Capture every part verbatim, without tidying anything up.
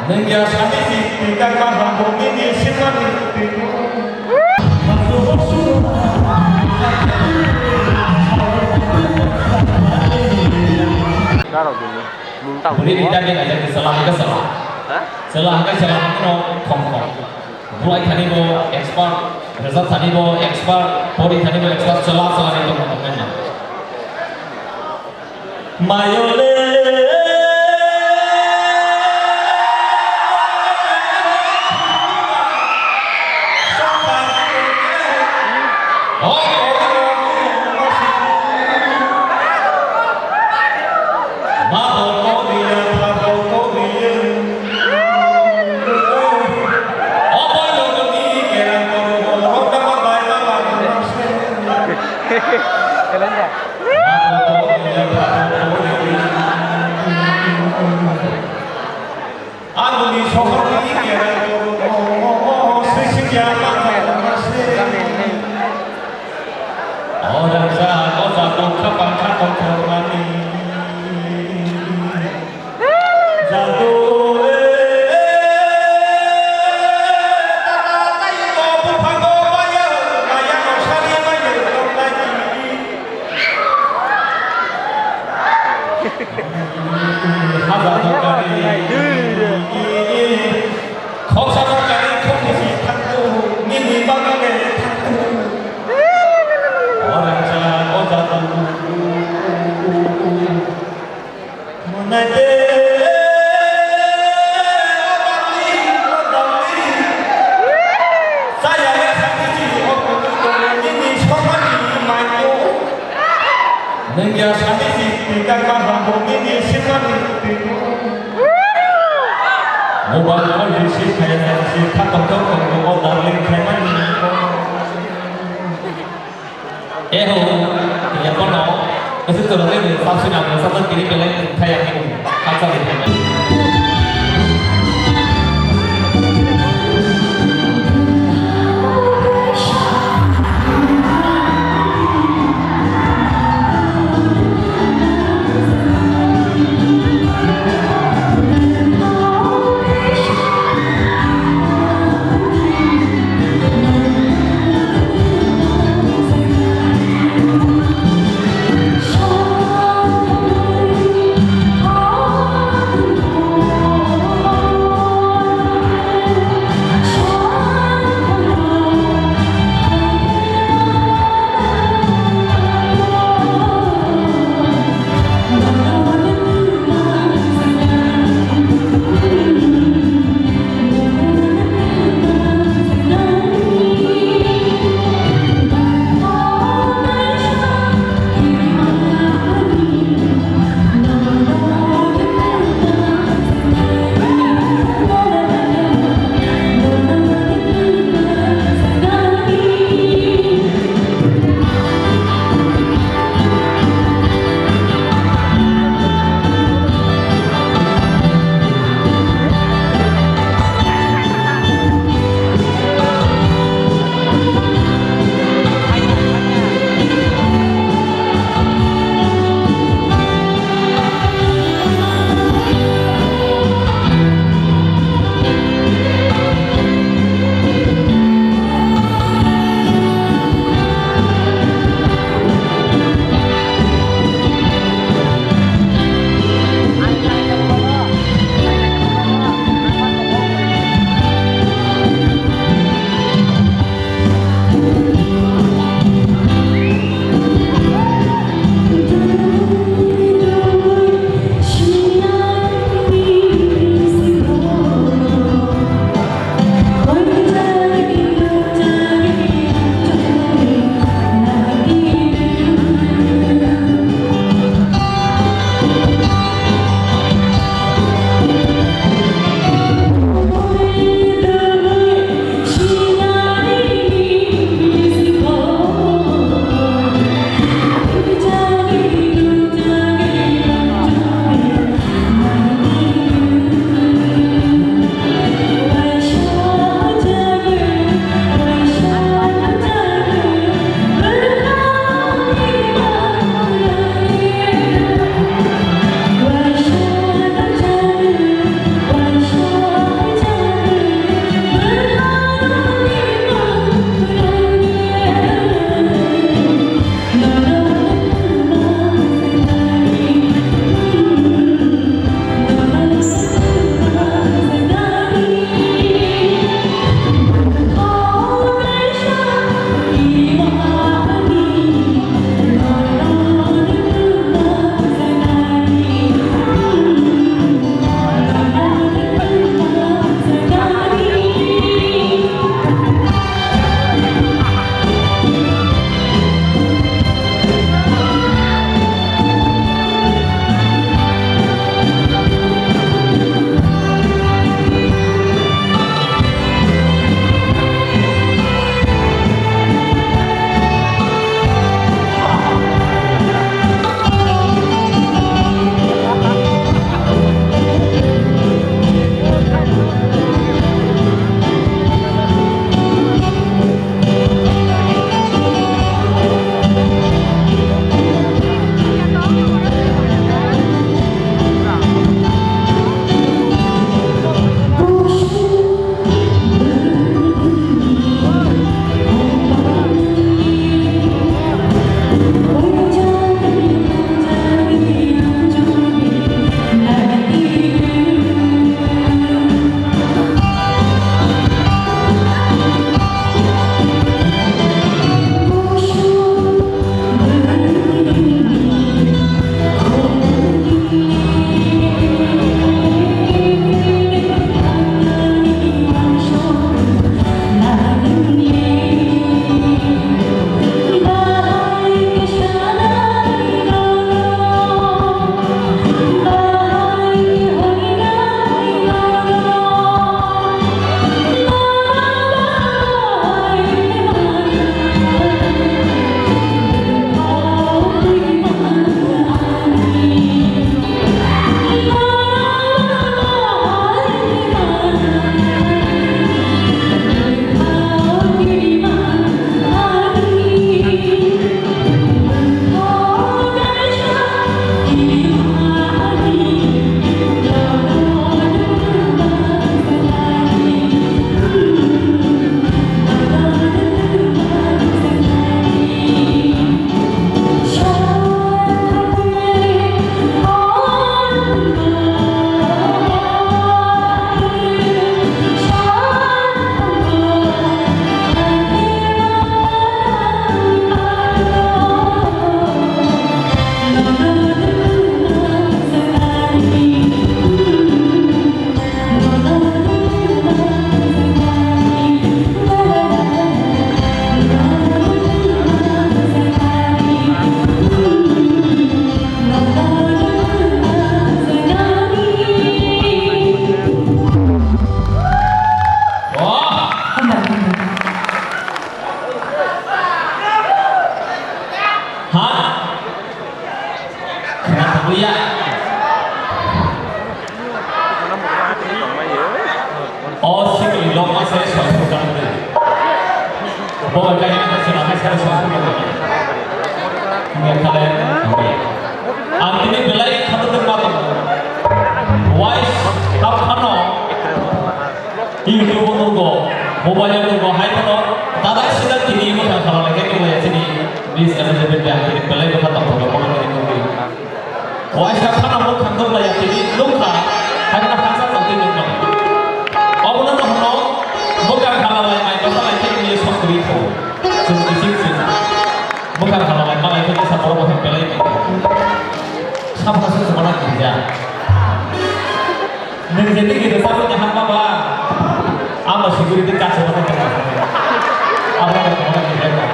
Nwng ya sani si twi kak ma ham bo nini simani twi. Bini ni tagi na jadi salah ke salah. Salah ke salah no thong thong. Bulai thani bo expert, rwchap thani bo expert, pori thani bo expert, chwla chwla ni tong tong na. Mayole. Ani sohor ni kera koro, sisi kya mata mase. Ora ja, oja to khapa khato khormani. Jadu, eh, tata tai ko buphago maya, maya ko sari maya ko tai. Hajar tongkani khoksa tongkani khokni si thangtu, nini bagwi le thangtu. Orang sa oja tongkani. Monai de, o darling, o darling. Saya ya sakit sih, o kutu tongkani ni somani mayo. Nwng ya sani si twi kak ma ham bo nini simani twi. Mobile call receive khaina si kha tong tong tong tong o darling khaimani. Eh ho, ya kono, ese to lagi ni, sabse na, sabse kiri pelai khaya ni, kha sa ni. Ha? Khna thanglia. O sikli lokma se songsu kang de. Bo kaya na sila hai sila songsu kang de. Nge kale. Ang tini belai khatung ma tong. Wai tap khano. YouTube o nugo, mobile o nugo, hai phano dada sida tini mwkhang khalai khe nugo ya chini Miss Elizabeth Dang tini belai bwkha tongthok khe bono tini nugwi. Waisa phano mwkhang nukla ya tini nukha, hai phano haksa tongtwi nukmani. Obono no hwno mwkhang khalai mai bwsa lai khe nini sok kwrwi kho. Chwng kisik chwng mwkhang khalai malai khe sa borok bwkha belai tongkha. Sabo kaisa chwmana kisa. Nwng je twi khe rwchapwi tongkha ba? Amo security kaisa ba tongkha. Abo tongkha ba tongkha.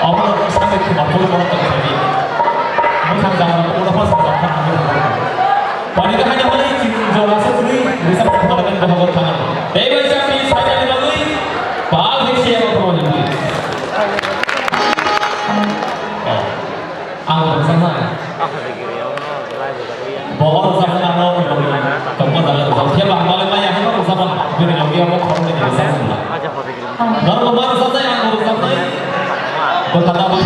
Abo tongkha sampai khuma phul kono tongkha di. Mwkhang jangma kono phasa tongkha. Pani ka hanya hali chini jora se twi rwchap tongkha ba tongkha. Tei bai sa pi sa jani bagwi. Bal hisi abo promo jani. Ang rwchapnai. Bo o rwchapnai ano tongma jaga rwchap. Khe ba ang malai maya hano rwchapnai. Bini logi amo khoroknwi ni rwchapnai. Norok ma rwchapnai, ang rwchapnai. Bo tata bo.